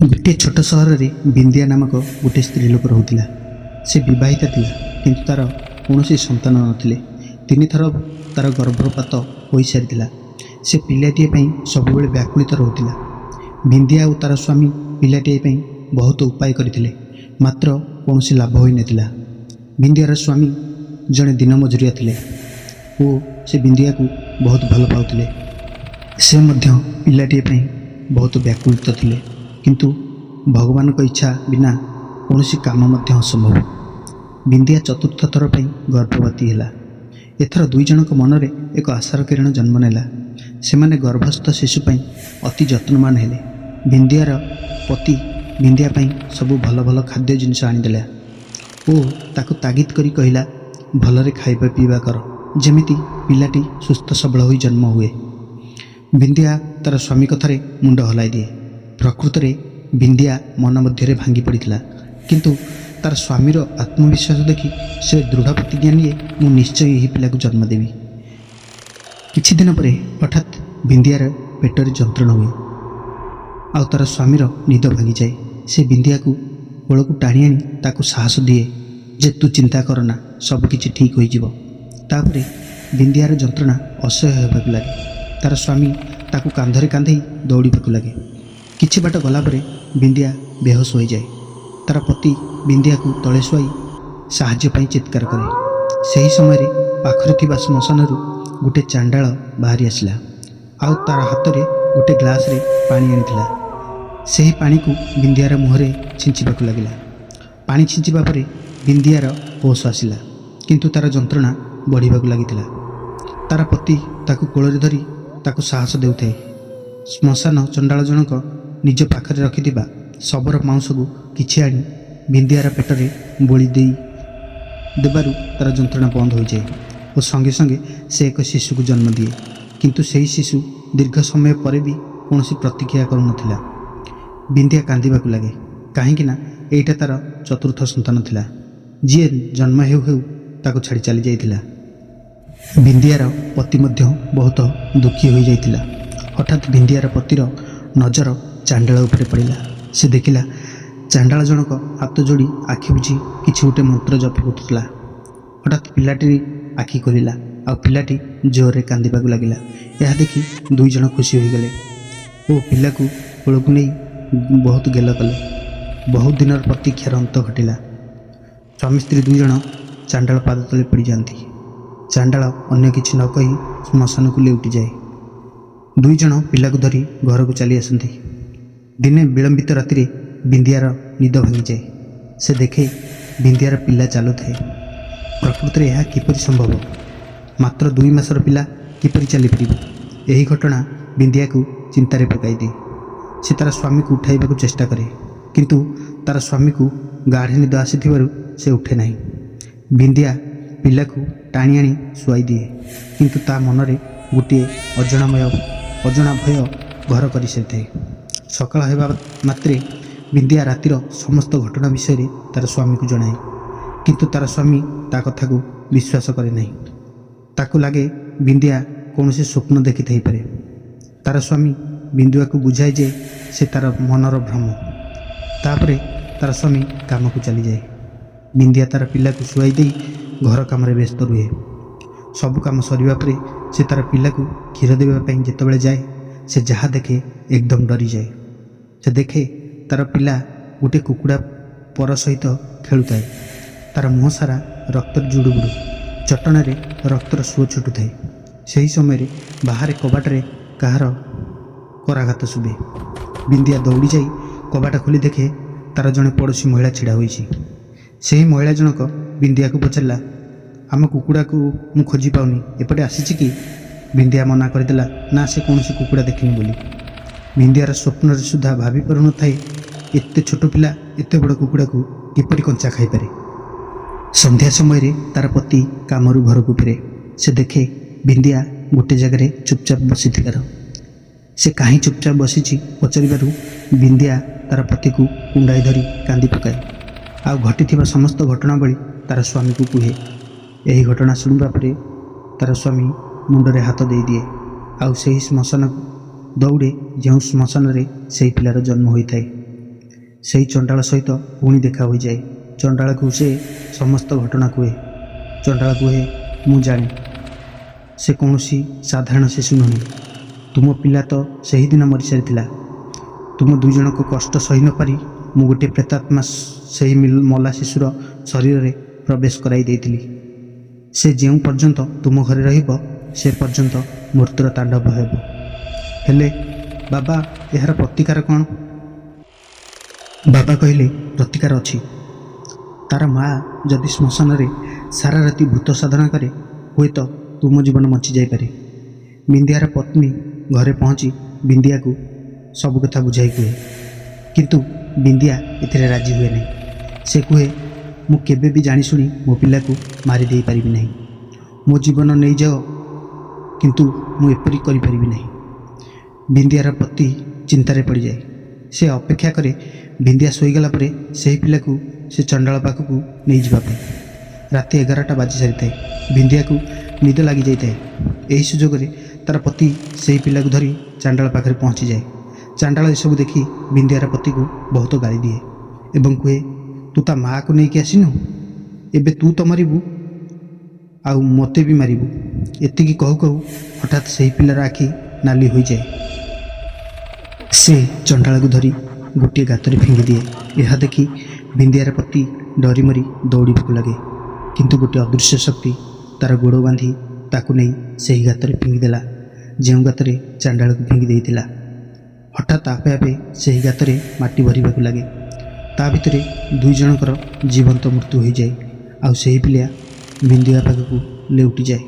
ଗୋଟିଏ ଛୋଟ ସହରରେ ବିନ୍ଦିଆ ନାମକ ଗୋଟିଏ ସ୍ତ୍ରୀ ଲୋକ ରହୁଥିଲା। ସେ ବିବାହିତା ଥିଲା, କିନ୍ତୁ ତା'ର କୌଣସି ସନ୍ତାନ ନଥିଲେ। ତିନିଥର ତା'ର ଗର୍ଭପାତ ହୋଇସାରିଥିଲା। ସେ ପିଲାଟିଏ ପାଇଁ ସବୁବେଳେ ବ୍ୟାକୁଳିତ ରହୁଥିଲା। ବିନ୍ଦିଆ ଓ ତା'ର ସ୍ୱାମୀ ପିଲାଟିଏ ପାଇଁ ବହୁତ ଉପାୟ କରିଥିଲେ, ମାତ୍ର କୌଣସି ଲାଭ ହୋଇନଥିଲା। ବିନ୍ଦିଆର ସ୍ୱାମୀ ଜଣେ ଦିନ ମଜୁରିଆ ଥିଲେ ଓ ସେ ବିନ୍ଦିଆକୁ ବହୁତ ଭଲ ପାଉଥିଲେ। ସେ ମଧ୍ୟ ପିଲାଟିଏ ପାଇଁ ବହୁତ ବ୍ୟାକୁଳିତ ଥିଲେ, କିନ୍ତୁ ଭଗବାନଙ୍କ ଇଚ୍ଛା ବିନା କୌଣସି କାମ ମଧ୍ୟ ଅସମ୍ଭବ। ବିନ୍ଦିଆ ଚତୁର୍ଥ ଥର ପାଇଁ ଗର୍ଭବତୀ ହେଲା। ଏଥର ଦୁଇ ଜଣଙ୍କ ମନରେ ଏକ ଆଶାର କିରଣ ଜନ୍ମ ନେଲା। ସେମାନେ ଗର୍ଭସ୍ଥ ଶିଶୁ ପାଇଁ ଅତି ଯତ୍ନବାନ ହେଲେ। ବିନ୍ଦିଆର ପତି ବିନ୍ଦିଆ ପାଇଁ ସବୁ ଭଲ ଭଲ ଖାଦ୍ୟ ଜିନିଷ ଆଣିଦେଲା ଓ ତାକୁ ତାଗିଦ କରି କହିଲା, ଭଲରେ ଖାଇବା ପିଇବା କର, ଯେମିତି ପିଲାଟି ସୁସ୍ଥ ସବଳ ହୋଇ ଜନ୍ମ ହୁଏ। ବିନ୍ଦିଆ ତା'ର ସ୍ୱାମୀ କଥାରେ ମୁଣ୍ଡ ହଲାଇ ଦିଏ। ପ୍ରକୃତରେ ବିନ୍ଦିଆ ମନ ମଧ୍ୟରେ ଭାଙ୍ଗି ପଡ଼ିଥିଲା, କିନ୍ତୁ ତା'ର ସ୍ୱାମୀର ଆତ୍ମବିଶ୍ୱାସ ଦେଖି ସେ ଦୃଢ଼ ପ୍ରତିଜ୍ଞା ନିଏ, ମୁଁ ନିଶ୍ଚୟ ଏହି ପିଲାକୁ ଜନ୍ମ ଦେବି। କିଛି ଦିନ ପରେ ହଠାତ୍ ବିନ୍ଦିଆର ପେଟରେ ଯନ୍ତ୍ରଣା ହୁଏ ଆଉ ତା'ର ସ୍ୱାମୀର ନିଦ ଭାଙ୍ଗିଯାଏ। ସେ ବିନ୍ଦିଆକୁ କୋଳକୁ ଟାଣି ଆଣି ତାକୁ ସାହସ ଦିଏ ଯେ ତୁ ଚିନ୍ତା କରନା, ସବୁକିଛି ଠିକ୍ ହୋଇଯିବ। ତାପରେ ବିନ୍ଦିଆର ଯନ୍ତ୍ରଣା ଅସହ୍ୟ ହେବାକୁ ଲାଗେ। ତା'ର ସ୍ୱାମୀ ତାକୁ କାନ୍ଧରେ କାନ୍ଧେଇ ଦୌଡ଼ିବାକୁ ଲାଗେ। କିଛି ବାଟ ଗଲା ପରେ ବିନ୍ଦିଆ ବେହୋସ ହୋଇଯାଏ। ତା'ର ପତି ବିନ୍ଦିଆକୁ ତଳେ ଶୁଆଇ ସାହାଯ୍ୟ ପାଇଁ ଚିତ୍କାର କରେ। ସେହି ସମୟରେ ପାଖରେ ଥିବା ଶ୍ମଶାନରୁ ଗୋଟେ ଚାଣ୍ଡାଳ ବାହାରି ଆସିଲା ଆଉ ତା'ର ହାତରେ ଗୋଟେ ଗ୍ଲାସରେ ପାଣି ଆଣିଥିଲା। ସେହି ପାଣିକୁ ବିନ୍ଦିଆର ମୁହଁରେ ଛିଞ୍ଚିବାକୁ ଲାଗିଲା। ପାଣି ଛିଞ୍ଚିବା ପରେ ବିନ୍ଦିଆର ହୋସ ଆସିଲା, କିନ୍ତୁ ତା'ର ଯନ୍ତ୍ରଣା ବଢ଼ିବାକୁ ଲାଗିଥିଲା। ତା'ର ପତି ତାକୁ କୋଳରେ ଧରି ତାକୁ ସାହସ ଦେଉଥାଏ। ଶ୍ମଶାନ ଚଣ୍ଡାଳ ଜଣକ ନିଜ ପାଖରେ ରଖିଥିବା ଶବର ମାଉଁସକୁ କିଛି ଆଣି ବିନ୍ଦିଆର ପେଟରେ ବୋଳି ଦେଇ ଦେବାରୁ ତା'ର ଯନ୍ତ୍ରଣା ବନ୍ଦ ହୋଇଯାଏ ଓ ସଙ୍ଗେ ସଙ୍ଗେ ସେ ଏକ ଶିଶୁକୁ ଜନ୍ମ ଦିଏ। କିନ୍ତୁ ସେହି ଶିଶୁ ଦୀର୍ଘ ସମୟ ପରେ ବି କୌଣସି ପ୍ରତିକ୍ରିୟା କରୁନଥିଲା। ବିନ୍ଦିଆ କାନ୍ଦିବାକୁ ଲାଗେ, କାହିଁକି ନା ଏଇଟା ତା'ର ଚତୁର୍ଥ ସନ୍ତାନ ଥିଲା, ଯିଏ ଜନ୍ମ ହେଉ ହେଉ ତାକୁ ଛାଡ଼ି ଚାଲି ଯାଇଥିଲା। ବିନ୍ଦିଆର ପତି ମଧ୍ୟ ବହୁତ ଦୁଃଖୀ ହୋଇଯାଇଥିଲା। ହଠାତ୍ ବିନ୍ଦିଆର ପତିର ନଜର ଚାଣ୍ଡାଳ ଉପରେ ପଡ଼ିଲା। ସେ ଦେଖିଲା, ଚାଣ୍ଡାଳ ଜଣକ ହାତ ଯୋଡ଼ି ଆଖି ବୁଜି କିଛି ଗୋଟେ ମନ୍ତ୍ର ଜପ କରୁଥିଲା। ହଠାତ୍ ପିଲାଟି ଆଖି ଖୋଲିଲା ଆଉ ପିଲାଟି ଜୋରରେ କାନ୍ଦିବାକୁ ଲାଗିଲା। ଏହା ଦେଖି ଦୁଇ ଜଣ ଖୁସି ହୋଇଗଲେ ଓ ପିଲାକୁ କୋଳକୁ ନେଇ ବହୁତ ଗେଲ କଲେ। ବହୁତ ଦିନର ପ୍ରତୀକ୍ଷାର ଅନ୍ତ ଘଟିଲା। ସ୍ୱାମୀ ସ୍ତ୍ରୀ ଦୁଇ ଜଣ ଚାଣ୍ଡାଳ ପାଦ ତଳେ ପଡ଼ିଯାଆନ୍ତି। ଚାଣ୍ଡାଳ ଅନ୍ୟ କିଛି ନ କହି ଶ୍ମଶାନକୁ ଲେଉଟିଯାଏ। ଦୁଇ ଜଣ ପିଲାକୁ ଧରି ଘରକୁ ଚାଲି ଆସନ୍ତି। ଦିନେ ବିଳମ୍ବିତ ରାତିରେ ବିନ୍ଦିଆର ନିଦ ଭାଙ୍ଗିଯାଏ। ସେ ଦେଖେ, ବିନ୍ଦିଆର ପିଲା ଚାଲୁଥାଏ। ପ୍ରକୃତରେ ଏହା କିପରି ସମ୍ଭବ? ମାତ୍ର 2 ମାସର ପିଲା କିପରି ଚାଲିପାରିବ? ଏହି ଘଟଣା ବିନ୍ଦିଆକୁ ଚିନ୍ତାରେ ପକାଇଦିଏ। ସେ ତା'ର ସ୍ୱାମୀକୁ ଉଠାଇବାକୁ ଚେଷ୍ଟା କରେ, କିନ୍ତୁ ତା'ର ସ୍ୱାମୀକୁ ଗାଢ଼ ନିଦ ଆସିଥିବାରୁ ସେ ଉଠେ ନାହିଁ। ବିନ୍ଦିଆ ପିଲାକୁ ଟାଣି ଆଣି ଶୁଆଇ ଦିଏ, କିନ୍ତୁ ତା ମନରେ ଗୋଟିଏ ଅଜଣା ଭୟ ଘର କରିସାରିଥାଏ। ସକାଳ ହେବା ମାତ୍ରେ ବିନ୍ଦିଆ ରାତିର ସମସ୍ତ ଘଟଣା ବିଷୟରେ ତା'ର ସ୍ୱାମୀକୁ ଜଣାଏ, କିନ୍ତୁ ତା'ର ସ୍ୱାମୀ ତା କଥାକୁ ବିଶ୍ୱାସ କରେ ନାହିଁ। ତାକୁ ଲାଗେ, ବିନ୍ଦିଆ କୌଣସି ସ୍ୱପ୍ନ ଦେଖିଥାଇପାରେ। ତା'ର ସ୍ୱାମୀ ବିନ୍ଦୁଆକୁ ବୁଝାଏ ଯେ ସେ ତା'ର ମନର ଭ୍ରମ। ତାପରେ ତା'ର ସ୍ୱାମୀ କାମକୁ ଚାଲିଯାଏ। ବିନ୍ଦିଆ ତା'ର ପିଲାକୁ ଶୁଆଇ ଦେଇ ଘର କାମରେ ବ୍ୟସ୍ତ ରୁହେ। ସବୁ କାମ ସରିବା ପରେ ସେ ତା'ର ପିଲାକୁ କ୍ଷୀର ଦେବା ପାଇଁ ଯେତେବେଳେ ଯାଏ, ସେ ଯାହା ଦେଖେ ଏକଦମ ଡରିଯାଏ। ସେ ଦେଖେ, ତା'ର ପିଲା ଗୋଟିଏ କୁକୁଡ଼ା ପର ସହିତ ଖେଳୁଥାଏ। ତା'ର ମୁହଁ ସାରା ରକ୍ତରେ ଜୁଡ଼ୁବୁଡ଼ୁ, ଚଟଣରେ ରକ୍ତର ସୁଅ ଛୁଟୁଥାଏ। ସେହି ସମୟରେ ବାହାରେ କବାଟରେ କାହାର କରାଘାତ ଶୁଭେ। ବିନ୍ଦିଆ ଦୌଡ଼ି ଯାଇ କବାଟ ଖୋଲି ଦେଖେ, ତା'ର ଜଣେ ପଡ଼ୋଶୀ ମହିଳା ଛିଡ଼ା ହୋଇଛି। ସେହି ମହିଳା ଜଣକ ବିନ୍ଦିଆକୁ ପଚାରିଲା, ଆମ କୁକୁଡ଼ାକୁ ମୁଁ ଖୋଜି ପାଉନି, ଏପଟେ ଆସିଛି କି? ବିନ୍ଦିଆ ମନା କରିଦେଲା, ନା, ସେ କୌଣସି କୁକୁଡ଼ା ଦେଖିନି ବୋଲି। ବିନ୍ଦିଆର ସ୍ୱପ୍ନରେ ସୁଦ୍ଧା ଭାବି ପାରୁନଥାଏ, ଏତେ ଛୋଟ ପିଲା ଏତେ ବଡ଼ କୁକୁଡ଼ାକୁ କିପରି କଞ୍ଚା ଖାଇପାରେ। ସନ୍ଧ୍ୟା ସମୟରେ ତା'ର ପତି କାମରୁ ଘରକୁ ଫେରେ। ସେ ଦେଖେ, ବିନ୍ଦିଆ ଗୋଟେ ଜାଗାରେ ଚୁପଚାପ ବସିଥିବାର। ସେ କାହିଁ ଚୁପଚାପ ବସିଛି ପଚାରିବାରୁ ବିନ୍ଦିଆ ତା'ର ପତିକୁ କୁଣ୍ଡାଇ ଧରି କାନ୍ଦି ପକାଏ ଆଉ ଘଟିଥିବା ସମସ୍ତ ଘଟଣାବଳୀ ତା'ର ସ୍ୱାମୀକୁ କୁହେ। ଏହି ଘଟଣା ଶୁଣିବା ପରେ ତା'ର ସ୍ୱାମୀ ମୁଣ୍ଡରେ ହାତ ଦେଇଦିଏ ଆଉ ସେହି ଶ୍ମଶାନକୁ ଦୌଡ଼େ, ଯେଉଁ ଶ୍ମଶାନରେ ସେହି ପିଲାର ଜନ୍ମ ହୋଇଥାଏ। ସେହି ଚଣ୍ଡାଳ ସହିତ ପୁଣି ଦେଖା ହୋଇଯାଏ। ଚଣ୍ଡାଳକୁ ସେ ସମସ୍ତ ଘଟଣା କୁହେ। ଚଣ୍ଡାଳ କୁହେ, ମୁଁ ଜାଣେ ସେ କୌଣସି ସାଧାରଣ ଶିଶୁ ନୁହେଁ। ତୁମ ପିଲା ତ ସେହିଦିନ ମରିସାରିଥିଲା। ତୁମ ଦୁଇଜଣଙ୍କ କଷ୍ଟ ସହି ନପାରି ମୁଁ ଗୋଟିଏ ପ୍ରେତାତ୍ମା ସେହି ମଲା ଶିଶୁର ଶରୀରରେ ପ୍ରବେଶ କରାଇ ଦେଇଥିଲି। ସେ ଯେଉଁ ପର୍ଯ୍ୟନ୍ତ ତୁମ ଘରେ ରହିବ, ସେ ପର୍ଯ୍ୟନ୍ତ ମୃତ୍ୟୁର ତାଣ୍ଡବ ହେବ। ହେଲେ ବାବା, ଏହାର ପ୍ରତିକାର କ'ଣ? ବାବା କହିଲେ, ପ୍ରତିକାର ଅଛି। ତାର ମା ଯଦି ଶ୍ମଶାନରେ ସାରା ରାତି ଭୂତ ସାଧନା କରେ, ହୁଏତ ତୁମ ଜୀବନ ବଞ୍ଚି ଯାଇପାରେ। ବିନ୍ଦିଆର ପତ୍ନୀ ଘରେ ପହଞ୍ଚି ବିନ୍ଦିଆକୁ ସବୁ କଥା ବୁଝାଇ କୁହେ, କିନ୍ତୁ ବିନ୍ଦିଆ ଏଥିରେ ରାଜି ହୁଏ ନାହିଁ। ସେ କୁହେ, ମୁଁ କେବେ ବି ଜାଣିଶୁଣି ମୋ ପିଲାକୁ ମାରି ଦେଇପାରିବି ନାହିଁ। ମୋ ଜୀବନ ନେଇଯାଅ, କିନ୍ତୁ ମୁଁ ଏପରି କରିପାରିବି ନାହିଁ। ବିନ୍ଦିଆର ପତି ଚିନ୍ତାରେ ପଡ଼ିଯାଏ। ସେ ଅପେକ୍ଷା କରେ ବିନ୍ଦିଆ ଶୋଇଗଲା ପରେ ସେହି ପିଲାକୁ ସେ ଚଣ୍ଡାଳ ପାଖକୁ ନେଇଯିବା ପାଇଁ। ରାତି 11ଟା ବାଜି ସାରିଥାଏ। ବିନ୍ଦିଆକୁ ନିଦ ଲାଗିଯାଇଥାଏ। ଏହି ସୁଯୋଗରେ ତାର ପତି ସେହି ପିଲାକୁ ଧରି ଚାଣ୍ଡାଳ ପାଖରେ ପହଞ୍ଚିଯାଏ। ଚାଣ୍ଡାଳ ଏସବୁ ଦେଖି ବିନ୍ଦିଆର ପତିକୁ ବହୁତ ଗାଳି ଦିଏ ଏବଂ କୁହେ, ତୁ ତା ମାଆକୁ ନେଇକି ଆସିନୁ? ଏବେ ତୁ ତ ମରିବୁ ଆଉ ମୋତେ ବି ମାରିବୁ। ଏତିକି କହୁ କହୁ ହଠାତ୍ ସେହି ପିଲାର ଆଖି ନାଲି ହୋଇଯାଏ। ସେ ଚଣ୍ଡାଳକୁ ଧରି ଗୋଟିଏ ଗାତରେ ଫିଙ୍ଗିଦିଏ। ଏହା ଦେଖି ବିନ୍ଦିଆର ପତି ଡରିମରି ଦୌଡ଼ିବାକୁ ଲାଗେ, କିନ୍ତୁ ଗୋଟିଏ ଅଦୃଶ୍ୟ ଶକ୍ତି ତାର ଗୋଡ଼ ବାନ୍ଧି ତାକୁ ନେଇ ସେହି ଗାତରେ ଫିଙ୍ଗିଦେଲା, ଯେଉଁ ଗାତରେ ଚାଣ୍ଡାଳକୁ ଫିଙ୍ଗି ଦେଇଥିଲା। ହଠାତ୍ ଆପେ ଆପେ ସେହି ଗାତରେ ମାଟି ଭରିବାକୁ ଲାଗେ। ତା ଭିତରେ ଦୁଇ ଜଣଙ୍କର ଜୀବନ୍ତ ମୃତ୍ୟୁ ହୋଇଯାଏ ଆଉ ସେହି ପିଲା ବିନ୍ଦିଆ ପାଖକୁ ଲେଉଟିଯାଏ।